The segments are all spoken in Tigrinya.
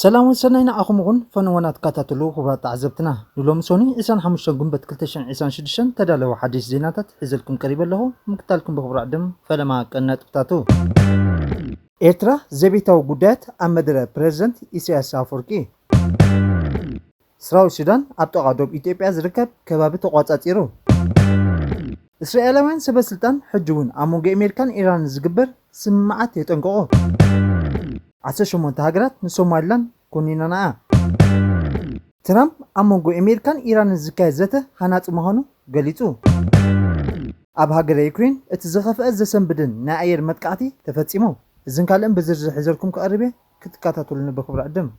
ሰላም ወሰናይ ንዓኹም ይኹን፣ ፈነወና ትከታተሉ ክቡራት ተዓዘብትና። ንሎሚ ሶኒ ዕስራን ሓሙሽተን ጉንበት ክልተ ሽሕን ዕስራን ሽዱሽተን ተዳለወ ሓድሽ ዜናታት ሒዘልኩም ቀሪበ ኣለኹ። ምክታልኩም ብኽብሪ ዕድም ፈለማ ቀን ነጥብታቱ። ኤርትራ ዘቤታዊ ጉዳያት ኣብ መደረ ፕረዚደንት ኢሳያስ ኣፈወርቂ። ሰራዊት ሱዳን ኣብ ጥቓ ዶብ ኢትዮጵያ ዝርከብ ከባቢ ተቖጻጺሩ። እስራኤላውያን ሰበ ስልጣን ሕጂ እውን ኣብ መንጎ ኣሜሪካን ኢራንን ዝግበር ስምምዓት የጠንቅቑ። ዓሰርተ ሸሞንተ ሃገራት ንሶማሊላንድ ኮኒነንኣ። ትራምፕ ኣብ መንጎ ኣሜሪካን ኢራንን ዝካየድ ዘተ ሃናጺ ምዃኑ ገሊጹ። ኣብ ሃገረ ዩክሬን እቲ ዝኸፍአ ዘሰንብድን ናይ ኣየር መጥቃዕቲ ተፈጺሙ። እዝን ካልእን ብዝርዝር ሒዘልኩም ክቐርብ እየ፣ ክትከታተሉኒ ብኽብሪ ዕድም።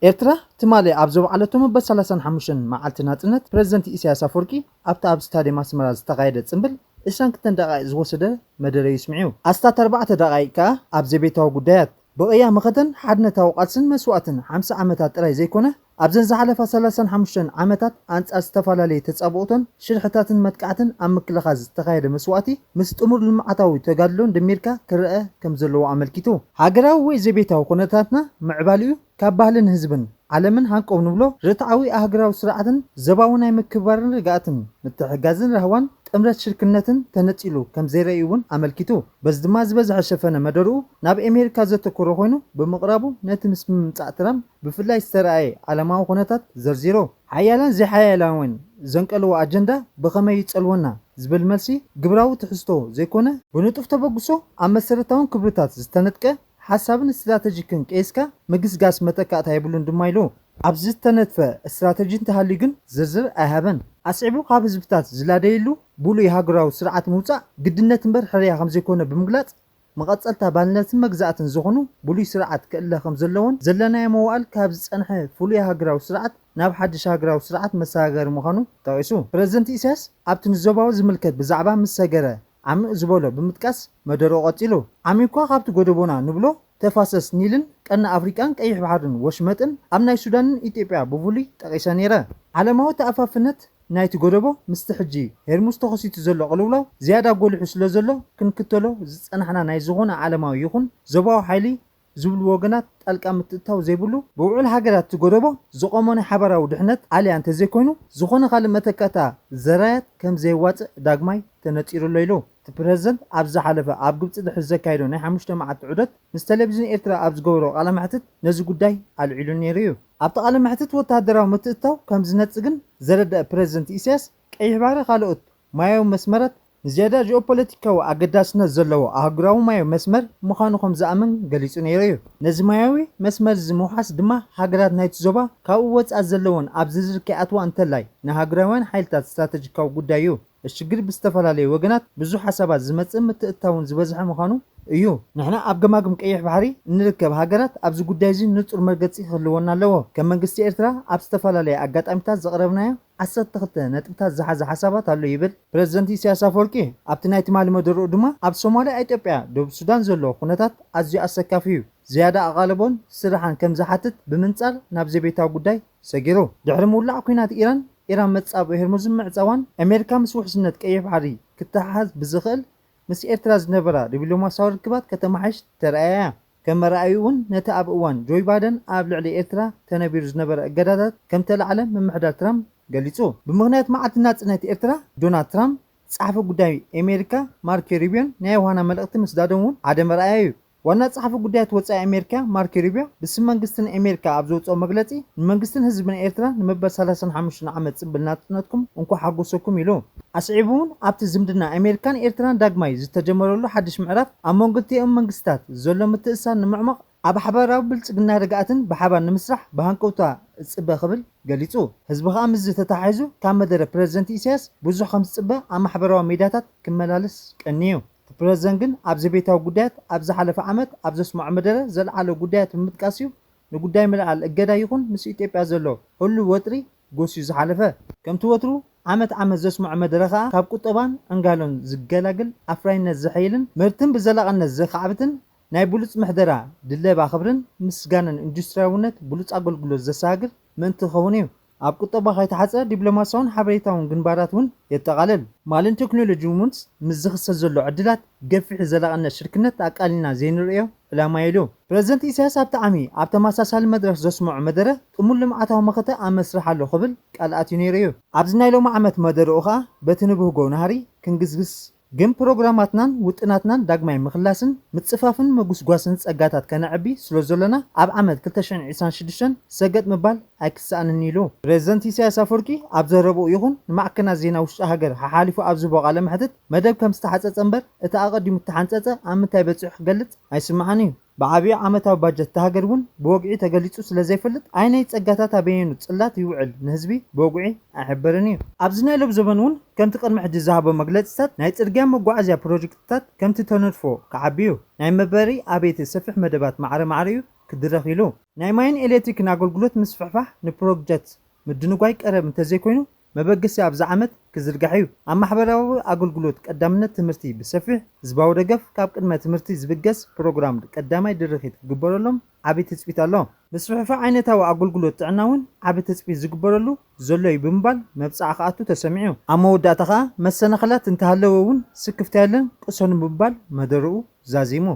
ኤርትራ ትማሊ ኣብ ዘውዓለቶ መበል ሰላሳን ሓሙሽተን መዓልቲ ናጽነት ፕረዚደንት ኢሳያስ ኣፈወርቂ ኣብቲ ኣብ ስታድየም ኣስመራ ዝተኻየደ ጽምብል ዕስራን ክልተን ደቓይቕ ዝወሰደ መደረ እዩ ስምዒው። ኣስታት ኣርባዕተ ደቓይቕ ከኣ ኣብ ዘቤታዊ ጉዳያት ብቕያ መኸተን ሓድነታዊ ቃልስን መስዋእትን ሓምሳ ዓመታት ጥራይ ዘይኮነ ኣብዘን ዝሓለፋ ሰላሳን ሓሙሽተን ዓመታት ኣንጻር ዝተፈላለዩ ተጻብኦቶን ሽርሕታትን መጥቃዕትን ኣብ ምክልኻል ዝተኻየደ መስዋእቲ ምስ ጥሙር ልምዓታዊ ተጋድሎን ደሚርካ ክረኣ ከም ዘለዎ ኣመልኪቱ። ሃገራዊ ወይ ዘቤታዊ ኩነታትና ምዕባሊኡ ካብ ባህልን ህዝብን ዓለምን ሃንቀው ንብሎ ርትዓዊ ኣህግራዊ ስርዓትን ዘባዊ ናይ ምክብባርን ርግኣትን ምትሕግጋዝን ራህዋን ጥምረት ሽርክነትን ተነጺሉ ከም ዘይረኣዩ እውን ኣመልኪቱ። በዚ ድማ ዝበዝሐ ሸፈነ መደርኡ ናብ ኣሜሪካ ዘተኮረ ኮይኑ ብምቕራቡ ነቲ ምስ ምምጻእ ትራምፕ ብፍላይ ዝተረኣየ ዓለማዊ ኩነታት ዘርዚሩ። ሓያላን ዘይሓያላውን ዘንቀልዎ ኣጀንዳ ብኸመይ ይጸልወና ዝብል መልሲ ግብራዊ ትሕዝቶ ዘይኮነ ብንጡፍ ተበግሶ ኣብ መሰረታውን ክብርታት ዝተነጥቀ ሓሳብን ስትራተጂክን ቀይስካ ምግስጋስ መተካእታ የብሉን ድማ ኢሉ። ኣብዚ ዝተነድፈ ስትራተጂ እንተሃልዩ ግን ዝርዝር ኣይሃበን። ኣስዒቡ ካብ ህዝብታት ዝላደየሉ ብሉይ ሃገራዊ ስርዓት ምውጻእ ግድነት እምበር ሕርያ ከምዘይኮነ ብምግላጽ መቐጸልታ ባርነትን መግዛእትን ዝኾኑ ብሉይ ስርዓት ክእለ ከም ዘለዎን ዘለናዮ መዋእል ካብ ዝጸንሐ ፍሉይ ሃገራዊ ስርዓት ናብ ሓድሽ ሃገራዊ ስርዓት መሰጋገሪ ምዃኑ ጠቒሱ። ፕረዚደንት ኢሳያስ ኣብቲ ንዞባዊ ዝምልከት ብዛዕባ ምስ ሰገረ ዓሚቕ ዝበሎ ብምጥቃስ መደርኡ ቀጺሉ። ዓሚኳ ካብቲ ጎደቦና ንብሎ ተፋሰስ ኒልን ቀርኒ ኣፍሪቃን ቀይሕ ባሕርን ወሽመጥን ኣብ ናይ ሱዳንን ኢትዮጵያ ብፍሉይ ጠቒሰ ነይረ። ዓለማዊ ተኣፋፍነት ናይቲ ጎደቦ ምስቲ ሕጂ ሄርሙዝ ተኸሲቱ ዘሎ ቅልውላው ዝያዳ ጎሊሑ ስለ ዘሎ ክንክተሎ ዝጸናሕና ናይ ዝኾነ ዓለማዊ ይኹን ዞባዊ ሓይሊ ዝብሉ ወገናት ጣልቃ ምትእትታው ዘይብሉ ብውዕል ሃገራት እቲ ጎደቦ ዝቖመ ናይ ሓባራዊ ድሕነት ኣልያ እንተዘይኮይኑ ዝኾነ ካልእ መተካእታ ዘራያት ከም ዘየዋጽእ ዳግማይ ተነጺሩ ኣሎ ኢሉ። እቲ ፕረዚደንት ኣብ ዝሓለፈ ኣብ ግብጺ ድሕሪ ዘካየዶ ናይ ሓሙሽተ መዓልቲ ዑደት ምስ ቴሌቪዥን ኤርትራ ኣብ ዝገበሮ ቃለ መሕትት ነዚ ጉዳይ ኣልዒሉ ነይሩ እዩ። ኣብቲ ቃለ መሕትት ወተሃደራዊ ምትእትታው ከም ዝነጽግን ዘረደአ ፕረዚደንት ኢሳያስ ቀይሕ ባሕሪ ካልኦት ማያዊ መስመራት ንዝያዳ ጂኦፖለቲካዊ ኣገዳስነት ዘለዎ ኣህጉራዊ ማያዊ መስመር ምዃኑ ከም ዝኣምን ገሊጹ ነይሩ እዩ። ነዚ ማያዊ መስመር እዚ ምውሓስ ድማ ሃገራት ናይቲ ዞባ ካብኡ ወጻኢ ዘለወን ኣብ ዝርዝር ከይኣትዋ እንተላይ ንሃገራውያን ሓይልታት ስትራተጂካዊ ጉዳይ እዩ። እቲ ሽግር ብዝተፈላለዩ ወገናት ብዙሕ ሓሳባት ዝመጽእ ምትእትታውን ዝበዝሐ ምዃኑ እዩ። ንሕና ኣብ ገማግም ቀይሕ ባሕሪ እንርከብ ሃገራት ኣብዚ ጉዳይ እዚ ንጹር መርገጺ ክህልወና ኣለዎ። ከም መንግስቲ ኤርትራ ኣብ ዝተፈላለየ ኣጋጣሚታት ዘቕረብናዮ ዓሰርተ ክልተ ነጥብታት ዝሓዘ ሓሳባት ኣሎ ይብል ፕረዚደንት ኢሳያስ ኣፈወርቂ። ኣብቲ ናይ ትማሊ መደርኡ ድማ ኣብ ሶማልያ፣ ኢትዮጵያ፣ ደቡብ ሱዳን ዘሎ ኩነታት ኣዝዩ ኣሰካፊ እዩ። ዝያዳ ኣቓልቦን ስራሕን ከም ዝሓትት ብምንጻር ናብ ዘቤታዊ ጉዳይ ሰጊሩ። ድሕሪ ምውላዕ ኲናት ኢራን፣ ኢራን መጻብኦ ሄርሙዝን ምዕጻዋን ኣሜሪካ ምስ ውሕስነት ቀይሕ ባሕሪ ክተሓሓዝ ብዝኽእል ምስ ኤርትራ ዝነበራ ዲፕሎማስያዊ ርክባት ከተመሓይሽ ተራእያ እያ። ከም መርኣዪኡ እውን ነቲ ኣብ እዋን ጆይ ባይደን ኣብ ልዕሊ ኤርትራ ተነቢሩ ዝነበረ እገዳታት ከም ተላዕለ ምምሕዳር ትራምፕ ገሊጹ። ብምኽንያት መዓልቲ ናጽነት ኤርትራ ዶናልድ ትራምፕ ጸሓፊ ጉዳይ ኣሜሪካ ማርኮ ሩቢዮን ናይ ዮሃና መልእኽቲ ምስዳዶም እውን ሓደ መርኣያ እዩ። ዋና ጸሓፊ ጉዳያት ወጻኢ ኣሜሪካ ማርኮ ሩቢዮ ብስም መንግስትን ኣሜሪካ ኣብ ዘውጽኦ መግለጺ ንመንግስትን ህዝብን ኤርትራ ንመበል ሰላሳን ሓሙሽተን ዓመት ጽምብል ናጽነትኩም እንኳዕ ሓጎሰኩም ኢሉ። ኣስዒቡ እውን ኣብቲ ዝምድና ኣሜሪካን ኤርትራን ዳግማይ ዝተጀመረሉ ሓድሽ ምዕራፍ ኣብ መንጎ ክልቲኦም መንግስታት ዘሎ ምትእስሳር ንምዕማቕ ኣብ ሓባራዊ ብልጽግና ርግኣትን ብሓባር ንምስራሕ ብሃንቀውታ እጽበ ክብል ገሊጹ። ህዝቢ ከኣ ምስዚ ተተሓሒዙ ካብ መደረ ፕረዚደንት ኢሳያስ ብዙሕ ከም ዝጽበ ኣብ ማሕበራዊ ሚድያታት ክመላለስ ቀንዩ። እቲ ፕረዚደንት ግን ኣብ ዘቤታዊ ጉዳያት ኣብ ዝሓለፈ ዓመት ኣብ ዘስምዖ መደረ ዘልዓሎ ጉዳያት ብምጥቃስ እዩ ንጉዳይ ምልዓል እገዳ ይኹን ምስ ኢትዮጵያ ዘሎ ህሉው ወጥሪ ጎስዩ ዝሓለፈ። ከምቲ ወትሩ ዓመት ዓመት ዘስምዖ መደረ ከኣ ካብ ቁጠባን ዕንጋሎን ዝገላግል ኣፍራይነት ዘሐይልን ምህርትን ብዘላቕነት ዘኻዕብትን ናይ ብሉጽ ምሕደራ ድለባ ክብርን ምስጋናን ኢንዱስትርያውነት ብሉጽ ኣገልግሎት ዘሰጋግር ምእንቲ ክኸውን እዩ። ኣብ ቁጠባ ከይተሓጸ ዲፕሎማሲያውን ሓበሬታውን ግንባራት እውን የጠቓልል። ማልን ቴክኖሎጂ እውን ምስ ዝኽሰት ዘሎ ዕድላት ገፊሕ ዘላቕነት ሽርክነት ኣቃሊልና ዘይንርእዮ ዕላማ ኢሉ። ፕረዚደንት ኢሳያስ ኣብቲ ዓሚ ኣብ ተመሳሳሊ መድረኽ ዘስምዖ መደረ ጥሙር ልምዓታዊ መኸተ ኣብ መስርሕ ኣሎ ክብል ቃል ኣትዩ ነይሩ እዩ። ኣብዚ ናይ ሎሚ ዓመት መደረኡ ከኣ በቲ ንብህጎ ናህሪ ክንግስግስ ግን ፕሮግራማትናን ውጥናትናን ዳግማይ ምኽላስን ምጽፋፍን ምጉስጓስን ጸጋታት ከነዕቢ ስለ ዘሎና ኣብ ዓመት ክልተ ሽሕን ዕስራን ሽዱሽተን ሰገጥ ምባል ኣይክሰኣንን ኢሉ። ፕረዚደንት ኢሳያስ ኣፈወርቂ ኣብ ዘረብኡ ይኹን ንማዕከናት ዜና ውሽጢ ሃገር ሓሓሊፉ ኣብ ዝህቦ ቃለ መሕትት መደብ ከም ዝተሓጸጸ እምበር እቲ ኣቐዲሙ እተሓንጸጸ ኣብ ምንታይ በጺሑ ክገልጽ ኣይስምዓን እዩ። ብዓብዩ ዓመታዊ ባጀት እታ ሃገር እውን ብወግዒ ተገሊጹ ስለ ዘይፈልጥ ኣይነይ ጸጋታት ኣበየኑ ጽላት ይውዕል ንህዝቢ ብወግዒ ኣይሕበርን እዩ። ኣብዚ ናይ ሎብ ዘበን እውን ከምቲ ቅድሚ ሕጂ ዝሃቦ መግለጽታት ናይ ጽርግያ መጓዓዝያ ፕሮጀክትታት ከምቲ ተነድፎ ክዓቢ እዩ። ናይ መበሪ ኣቤት ሰፊሕ መደባት ማዕረ ማዕረ እዩ ክድረኽ ኢሉ። ናይ ማይን ኤሌክትሪክን ኣገልግሎት ምስፍሕፋሕ ንፕሮጀክት ምድንጓይ ቀረብ እንተዘይኮይኑ መበገሲ ኣብዚ ዓመት ክዝርጋሕ እዩ። ኣብ ማሕበራዊ ኣገልግሎት ቀዳምነት ትምህርቲ ብሰፊሕ ህዝባዊ ደገፍ ካብ ቅድመ ትምህርቲ ዝብገስ ፕሮግራም ቀዳማይ ድርኺት ክግበረሎም ዓቢ ትጽቢት ኣሎ። ምስፍሕፋሕ ዓይነታዊ ኣገልግሎት ጥዕና እውን ዓቢ ትጽቢት ዝግበረሉ ዘሎ እዩ ብምባል መብጻዓ ክኣቱ ተሰሚዑ። ኣብ መወዳእታ ከኣ መሰናኸላት እንተሃለወ እውን ስክፍታ የለን ቅሰኑ ብምባል መደረኡ ዛዚሙ።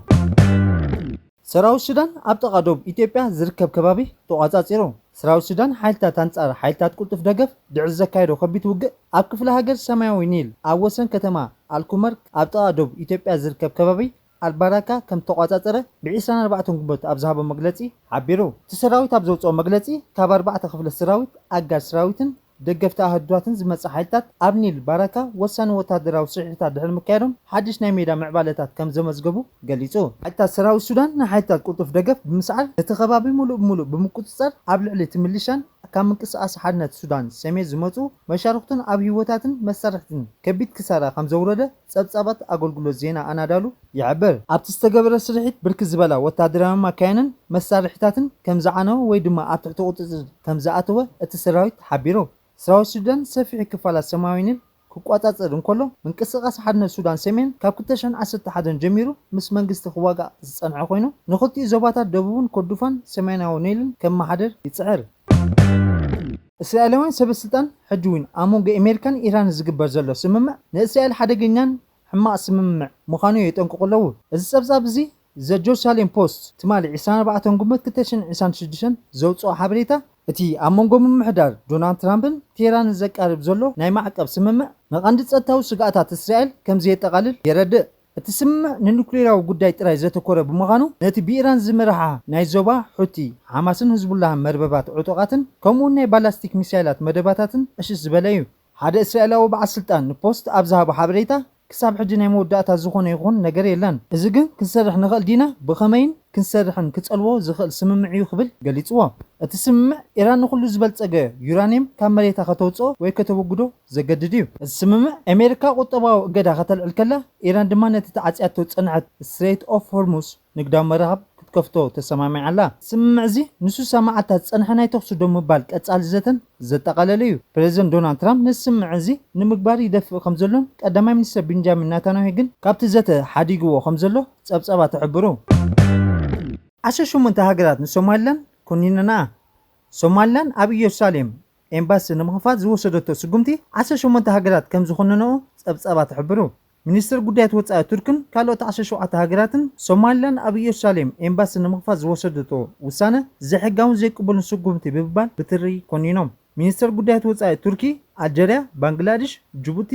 ሰራዊት ሱዳን ኣብ ጥቓ ዶብ ኢትዮጵያ ዝርከብ ከባቢ ተቖጻጺሩ። ሰራዊት ሱዳን ሓይልታት ኣንጻር ሓይልታት ቅልጡፍ ደገፍ ድሕሪ ዘካየዶ ከቢድ ውግእ ኣብ ክፍለ ሃገር ሰማያዊ ኒል ኣብ ወሰን ከተማ ኣልኩመር ኣብ ጥቓ ዶብ ኢትዮጵያ ዝርከብ ከባቢ ኣልባራካ ከም ተቖጻጸረ ብዒስራን ኣርባዕተን ግንቦት ኣብ ዝሃቦ መግለጺ ሓቢሩ። እቲ ሰራዊት ኣብ ዘውጽኦ መግለጺ ካብ ኣርባዕተ ክፍለ ሰራዊት፣ ኣጋር ሰራዊትን ደገፍቲ ኣሃዱታትን ዝመጽእ ሓይልታት ኣብ ኒል ባራካ ወሳኒ ወታደራዊ ስርሒታት ድሕሪ ምክያዶም ሓድሽ ናይ ሜዳ ምዕባለታት ከም ዘመዝገቡ ገሊጹ። ሓይልታት ሰራዊት ሱዳን ንሓይልታት ቅልጡፍ ደገፍ ብምስዓር ነቲ ከባቢ ሙሉእ ብሙሉእ ብምቁጽጻር ኣብ ልዕሊ እቲ ሚሊሻን ካብ ምንቅስቓስ ሓርነት ሱዳን ሰሜን ዝመጹ መሻርኽቱን ኣብ ህይወታትን መሳርሕትን ከቢድ ክሳራ ከም ዘውረደ ጸብጻባት ኣገልግሎት ዜና ኣናዳሉ ይሕብር። ኣብቲ ዝተገበረ ስርሒት ብርክት ዝበላ ወታደራዊ ማካይንን መሳርሒታትን ከም ዝዓነወ ወይ ድማ ኣብ ትሕቲ ቁጽጽር ከም ዝኣተወ እቲ ሰራዊት ሓቢሩ። ሰራዊት ሱዳን ሰፊሕ ክፋላት ሰማያዊ ኒል ክቆጻጸር እንከሎ፣ ምንቅስቓስ ሓርነት ሱዳን ሰሜን ካብ ክልተ ሽሕን ዓሰርተ ሓደን ጀሚሩ ምስ መንግስቲ ክዋጋእ ዝጸንሐ ኮይኑ፣ ንኽልቲኡ ዞባታት ደቡብን ኮርዶፋን ሰሜናዊ ኒልን ከመሓድር ይጽዕር። እስራኤላውያን ሰበ ስልጣን ሕጂ እውን ኣብ መንጎ ኣሜሪካን ኢራንን ዝግበር ዘሎ ስምምዕ ንእስራኤል ሓደገኛን ሕማቕ ስምምዕ ምዃኑ የጠንቅቑ ኣለዉ። እዚ ጸብጻብ እዚ ዘ ጀሩሳሌም ፖስት ትማሊ ዕስራን ኣርባዕተን ግንቦት ክልተ ሽሕን ዕስራን ሽዱሽተን ዘውጽኦ ሓበሬታ፣ እቲ ኣብ መንጎ ምምሕዳር ዶናልድ ትራምፕን ቴህራንን ዘቃርብ ዘሎ ናይ ማዕቀብ ስምምዕ ንቐንዲ ጸጥታዊ ስግኣታት እስራኤል ከም ዘየጠቓልል የረድእ። እቲ ስምምዕ ንኑክሌራዊ ጉዳይ ጥራይ ዘተኮረ ብምዃኑ፣ ነቲ ብኢራን ዝምርሓ ናይ ዞባ ሑቲ፣ ሓማስን ህዝቡላህን መርበባት ዕጡቓትን ከምኡውን ናይ ባላስቲክ ሚሳይላት መደባታትን ዕሽሽ ዝበለ እዩ። ሓደ እስራኤላዊ በዓል ስልጣን ንፖስት ኣብ ዝሃቦ ሓበሬታ፣ ክሳብ ሕጂ ናይ መወዳእታ ዝኾነ ይኹን ነገር የለን። እዚ ግን ክንሰርሕ ንኽእል ዲና? ብኸመይን ክንሰርሕን ክጸልዎ ዝኽእል ስምምዕ እዩ ክብል ገሊጽዎ። እቲ ስምምዕ ኢራን ንኹሉ ዝበልጸገ ዩራንየም ካብ መሬታ ከተውጽኦ ወይ ከተወግዶ ዘገድድ እዩ። እዚ ስምምዕ ኣሜሪካ ቁጠባዊ እገዳ ከተልዕል ከላ፣ ኢራን ድማ ነቲ ተዓጽያቶ ዝጸንሐት ስትሬት ኦፍ ሆርሙዝ ንግዳዊ መራኽብ ክትከፍቶ ተሰማሚዓ ኣላ። ስምምዕ እዚ ንሱሳ መዓልታት ዝጸንሐ ናይ ተኹሲ ደው ምባል ቀጻሊ ዘተን ዘጠቓለለ እዩ። ፕረዚደንት ዶናልድ ትራምፕ ነዚ ስምምዕ እዚ ንምግባር ይደፍእ ከም ዘሎን ቀዳማይ ሚኒስተር ቤንጃሚን ናታንያሁ ግን ካብቲ ዘተ ሓዲግዎ ከም ዘሎ ጸብጻባት ይሕብሩ። ዓሰርተ ሸሞንተ ሃገራት ንሶማሊላንድ ኮኒነንኣ። ሶማሊላንድ ኣብ ኢየሩሳሌም ኤምባሲ ንምኽፋት ዝወሰደቶ ስጉምቲ ዓሰርተ ሸሞንተ ሃገራት ከም ዝኾነንኦ ጸብጻባት ይሕብሩ። ሚኒስትር ጉዳያት ወጻኢ ቱርክን ካልኦት ዓሰርተ ሸውዓተ ሃገራትን ሶማሊላንድ ኣብ ኢየሩሳሌም ኤምባሲ ንምኽፋት ዝወሰደቶ ውሳነ ዘይሕጋውን ዘይቅቡልን ስጉምቲ ብምባል ብትሪ ኮኒኖም። ሚኒስትር ጉዳያት ወጻኢ ቱርኪ፣ ኣልጀርያ፣ ባንግላድሽ፣ ጅቡቲ፣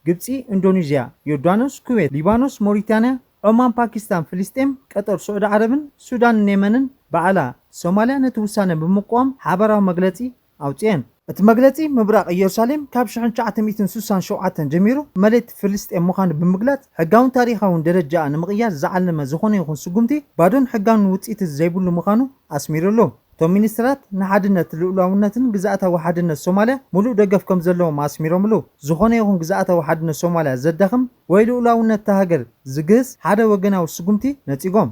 ግብጺ፣ ኢንዶኔዥያ፣ ዮርዳኖስ፣ ኩዌት፣ ሊባኖስ፣ ሞሪታንያ፣ ዖማን፣ ፓኪስታን፣ ፍልስጤም፣ ቀጠር፣ ስዑዲ ዓረብን ሱዳንን የመንን በዓላ ሶማልያ ነቲ ውሳነ ብምቅዋም ሓበራዊ መግለጺ ኣውጽኤን። እቲ መግለጺ ምብራቕ ኢየሩሳሌም ካብ ሽሕን ትሽዓተ ሚእትን ስሳን ሸውዓተን ጀሚሩ መሬት ፍልስጤም ምዃኑ ብምግላጽ ሕጋውን ታሪኻውን ደረጃኣ ንምቕያር ዝዓለመ ዝኾነ ይኹን ስጉምቲ ባዶን ሕጋውን ውጽኢት ዘይብሉ ምዃኑ ኣስሚሩሉ። እቶም ሚኒስትራት ንሓድነት ልኡላውነትን ግዝኣታዊ ሓድነት ሶማልያ ሙሉእ ደገፍ ከም ዘለዎም ኣስሚሮምሉ። ዝኾነ ይኹን ግዝኣታዊ ሓድነት ሶማልያ ዘዳኽም ወይ ልኡላውነት እታ ሃገር ዝግህስ ሓደ ወገናዊ ስጉምቲ ነጺጎም።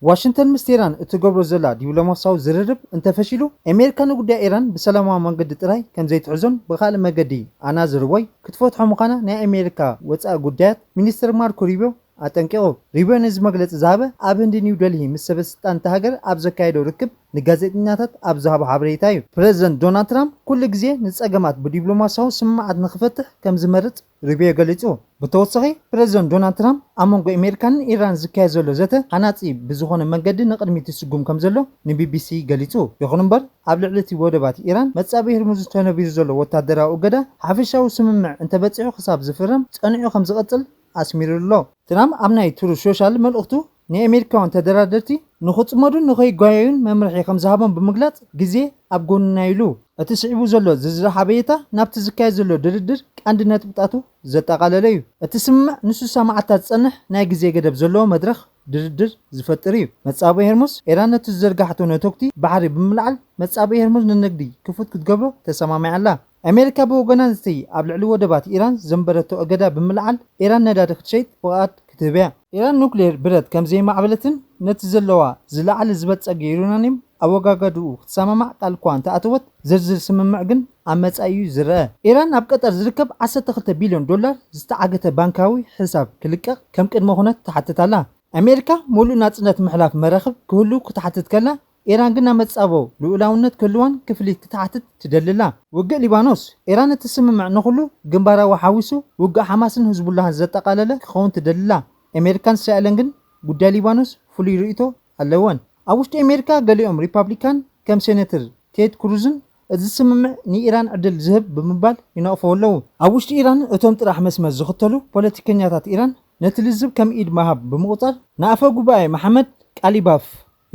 ዋሽንግተን ምስ ቴህራን እትገብሮ ዘላ ዲፕሎማሲያዊ ዝርርብ እንተፈሺሉ፣ ኣሜሪካ ንጉዳይ ኢራን ብሰላማዊ መንገዲ ጥራይ ከም ዘይትሕዞን ብኻልእ መገዲ ኣናዝር ወይ ክትፈትሖ ምዃና ናይ ኣሜሪካ ወጻኢ ጉዳያት ሚኒስትር ማርኮ ሩቢዮ ኣጠንቂቑ። ሩቢዮ ነዚ መግለጺ ዝሃበ ኣብ ህንዲ ኒው ደልሂ ምስ ሰበ ስልጣን እታ ሃገር ኣብ ዘካየዶ ርክብ ንጋዜጠኛታት ኣብ ዝሃቦ ሓበሬታ እዩ። ፕረዚደንት ዶናልድ ትራምፕ ኩሉ ግዜ ንጸገማት ብዲፕሎማሲያዊ ስምምዓት ንኽፈትሕ ከም ዝመርጽ ሩቢዮ ገሊጹ። ብተወሳኺ ፕረዚደንት ዶናልድ ትራምፕ ኣብ መንጎ ኣሜሪካን ኢራን ዝካየድ ዘሎ ዘተ ሃናጺ ብዝኾነ መንገዲ ንቕድሚት ይስጉም ከም ዘሎ ንቢቢሲ ገሊጹ። ይኹን እምበር ኣብ ልዕሊ እቲ ወደባት ኢራን መጻብኢ ህርሙዝ ተነቢሩ ዘሎ ወታደራዊ እገዳ ሓፈሻዊ ስምምዕ እንተበጺሑ ክሳብ ዝፍረም ጸኒዑ ከም ዝቐጽል ኣስሚሩ ኣሎ። ትራምፕ ኣብ ናይ ትሩዝ ሶሻል መልእኽቱ ንኣሜሪካውያን ተደራደርቲ ንኽጽመዱን ንኸይጓየዩን መምርሒ ከም ዝሃቦም ብምግላጽ ግዜ ኣብ ጎንና ኢሉ። እቲ ስዒቡ ዘሎ ዝርዝር ሓበሬታ ናብቲ ዝካየድ ዘሎ ድርድር ቀንዲ ነጥብታቱ ዘጠቓለለ እዩ። እቲ ስምምዕ ንስሳ መዓልታት ዝጸንሕ ናይ ግዜ ገደብ ዘለዎ መድረኽ ድርድር ዝፈጥር እዩ። መጻብኢ ሄርሙዝ ኢራን ነቲ ዝዘርጋሕቶ ነተጉቲ ባሕሪ ብምልዓል መጻብኢ ሄርሙዝ ንንግዲ ክፉት ክትገብሮ ተሰማሚዓ ኣላ። ኣሜሪካ ብወገና ነቲ ኣብ ልዕሊ ወደባት ኢራን ዘንበረቶ እገዳ ብምልዓል ኢራን ነዳዲ ክትሸይጥ ፍቓድ ክትህብ እያ። ኢራን ኑክሌር ብረት ከም ዘይማዕበለትን ነቲ ዘለዋ ዝለዓለ ዝበጸገ ዩራንየም ኣወጋጋድኡ ክትሰማማዕ ቃል እኳ እንተኣተወት ዝርዝር ስምምዕ ግን ኣብ መጻኢ እዩ ዝረአ። ኢራን ኣብ ቀጠር ዝርከብ ዓሰርተ ክልተ ቢልዮን ዶላር ዝተዓገተ ባንካዊ ሕሳብ ክልቀቕ ከም ቅድመ ኩነት ትሓትት ኣላ። ኣሜሪካ ሙሉእ ናጽነት ምሕላፍ መራኽብ ክህሉ ክትሓትት ከላ ኢራን ግን ኣብ መጻቦ ልኡላውነት ክህልዋን ክፍሊት ክትሓትት ትደልላ። ውግእ ሊባኖስ። ኢራን እቲ ስምምዕ ንኹሉ ግንባራዊ ሓዊሱ ውግእ ሓማስን ህዝቡላህን ዘጠቓለለ ክኸውን ትደልላ። ኣሜሪካን እስራኤልን ግን ጉዳይ ሊባኖስ ፍሉይ ርእይቶ ኣለወን። ኣብ ውሽጢ ኣሜሪካ ገሊኦም ሪፓብሊካን ከም ሴኔተር ቴድ ክሩዝን እዚ ስምምዕ ንኢራን ዕድል ዝህብ ብምባል ይነቕፎ ኣለዉ። ኣብ ውሽጢ ኢራን እቶም ጥራሕ መስመር ዝኽተሉ ፖለቲከኛታት ኢራን ነቲ ልዝብ ከም ኢድ ምሃብ ብምቑጻር ንኣፈ ጉባኤ መሓመድ ቃሊባፍ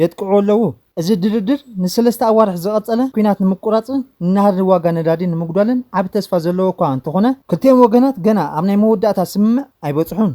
የጥቅዑ ኣለዉ። እዚ ድርድር ንሰለስተ ኣዋርሕ ዝቐጸለ ኲናት ንምቁራጽን ንናህሪ ዋጋ ነዳዲ ንምጉዳልን ዓቢ ተስፋ ዘለዎ እኳ እንተኾነ ክልቲኦም ወገናት ገና ኣብ ናይ መወዳእታ ስምምዕ ኣይበጽሑን።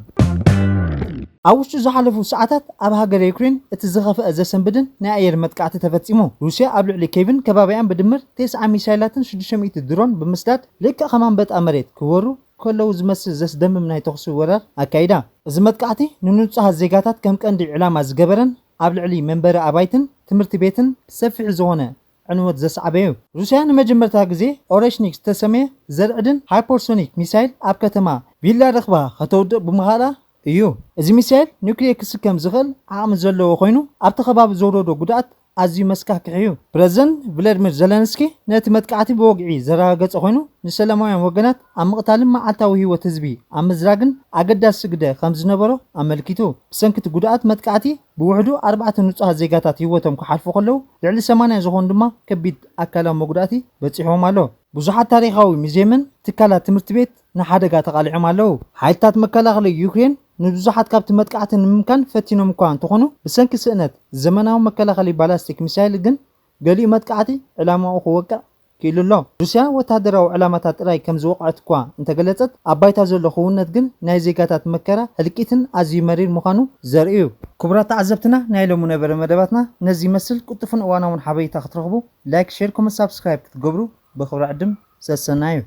ኣብ ውሽጢ ዝሓለፉ ሰዓታት ኣብ ሃገር ዩክሬን እቲ ዝኸፍአ ዘሰንብድን ናይ ኣየር መጥቃዕቲ ተፈጺሙ። ሩስያ ኣብ ልዕሊ ኬቭን ከባቢኣን ብድምር ተስዓ ሚሳይላትን ሽዱሽተ ሚእቲ ድሮን ብምስዳድ ልክዕ ከም ኣንበጣ መሬት ክወሩ ከለዉ ዝመስል ዘስደምም ናይ ተኹሲ ወራር ኣካይዳ። እዚ መጥቃዕቲ ንንጹሃት ዜጋታት ከም ቀንዲ ዕላማ ዝገበረን ኣብ ልዕሊ መንበሪ ኣባይትን ትምህርቲ ቤትን ሰፊሕ ዝኾነ ዕንወት ዘስዓበ እዩ። ሩስያ ንመጀመርታ ግዜ ኦሬሽኒክ ዝተሰመየ ዘርዕድን ሃይፐርሶኒክ ሚሳይል ኣብ ከተማ ቪላ ረኽባ ከተውድቕ ብምኽኣላ እዩ። እዚ ሚሳይል ኒውክሌር ክስከም ዝኽእል ዓቕሚ ዘለዎ ኮይኑ ኣብቲ ከባቢ ዘውረዶ ጉድኣት ኣዝዩ መስካሕክሒ እዩ። ፕረዚደንት ቭላድሚር ዘለንስኪ ነቲ መጥቃዕቲ ብወግዒ ዘረጋገጸ ኮይኑ ንሰላማውያን ወገናት ኣብ ምቕታልን መዓልታዊ ህይወት ህዝቢ ኣብ ምዝራግን ኣገዳሲ ግደ ከም ዝነበሮ ኣመልኪቱ። ብሰንኪ እቲ ጉድኣት መጥቃዕቲ ብውሕዱ ኣርባዕተ ንጹሃት ዜጋታት ህይወቶም ክሓልፉ ከለዉ ልዕሊ ሰማንያ ዝኾኑ ድማ ከቢድ ኣካላዊ መጉዳእቲ በጺሕዎም ኣሎ። ብዙሓት ታሪኻዊ ሙዝየምን ትካላት ትምህርቲ ቤት ንሓደጋ ተቓሊዖም ኣለዉ። ሓይልታት መከላኸሊ ዩክሬን ንብዙሓት ካብቲ መጥቃዕቲ ንምምካን ፈቲኖም እኳ እንተኾኑ ብሰንኪ ስእነት ዘመናዊ መከላኸሊ ባላስቲክ ሚሳይል ግን ገሊኡ መጥቃዕቲ ዕላማኡ ክወቅዕ ክኢሉ ኣሎ። ሩስያ ወታደራዊ ዕላማታት ጥራይ ከም ዝወቕዐት እኳ እንተገለጸት ኣብ ባይታ ዘሎ ክውንነት ግን ናይ ዜጋታት መከራ ህልቂትን ኣዝዩ መሪር ምዃኑ ዘርኢ እዩ። ክቡራት ተዓዘብትና ናይ ሎሚ ነበረ መደባትና ነዚ ይመስል። ቅልጡፍን እዋናውን ሓበሬታ ክትረኽቡ ላይክ፣ ሼር፣ ኮመንት፣ ሳብስክራይብ ክትገብሩ ብኽብሪ ዕድም ሰሰናዩ።